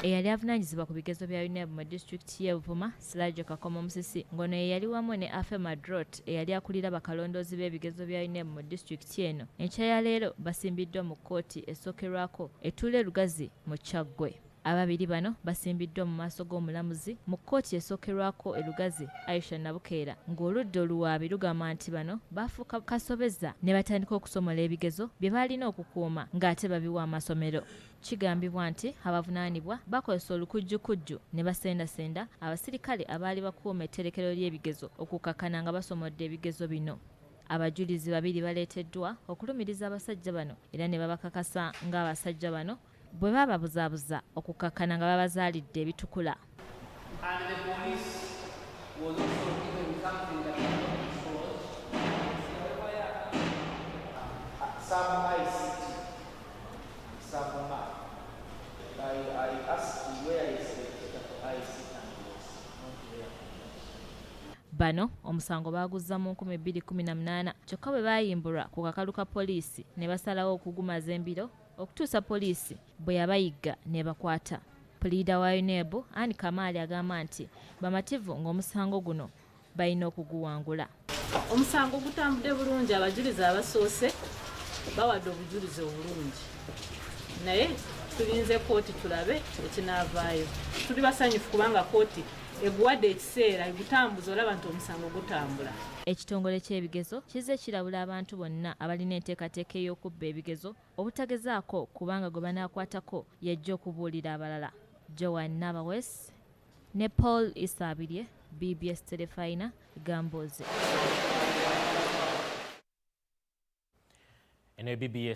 Eyali avunaanyizibwa ku bigezo bya UNEB mu disitulikiti y'e Buvuma, Sirajo Kakomo Musisi, ng'ono ye yali wamu ne Afe Madrot eyali akulira bakalondoozi b'ebigezo bya UNEB mu disitulikiti eno, enkya ya leero basimbiddwa mu kkooti esookerwako etuula e Lugazi mu Kyaggwe. Ababiri bano basimbiddwa mu maaso g'omulamuzi mu kkooti esookerwako e Lugazi, Aisha Nabukeera, ng'oludda oluwaabi lugamba nti bano baafuuka kasobeza ne batandika okusomola ebigezo bye baalina okukuuma ng'ate babiwa amasomero. Kigambibwa nti abavunaanibwa bakozesa olukujjukujju ne basendasenda abasirikale abaali bakuuma etterekero ly'ebigezo okukakkana nga basomodde ebigezo bino. Abajulizi babiri baleeteddwa okulumiriza abasajja bano era ne babakakasa ng'abasajja bano bwe bababuzaabuza okukakkana nga babazaalidde ebitukula. And the police was also given something that was not disclosed. Some ICT, some map. I asked where is the data for ICT and it was not there. Bano omusango baaguzza mu 2018 kyokka bwe baayimbulwa ku kakalu ka poliisi ne basalawo okugumaza embiro okutuusa poliisi bwe yabayigga n'ebakwata. Puliida wa UNEB, Ann Kamaali agamba nti bamativu ng'omusango guno balina okuguwangula. Omusango gutambudde bulungi, abajulizi abasoose bawadde obujulizi obulungi, naye tulinze kkooti tulabe ekinaavaayo. Tuli basanyufu kubanga kkooti eguwadde ekiseera egutambuza, olaba nti omusango gutambula. Ekitongole ky'ebigezo kizze kirabula abantu bonna abalina enteekateeka ey'okubba ebigezo obutagezaako kubanga gwe banaakwatako yajja okubuulira abalala. Joan Nabawes ne Paul Isabirye, BBS Terefayina, Gambuuzi. Eno BBS.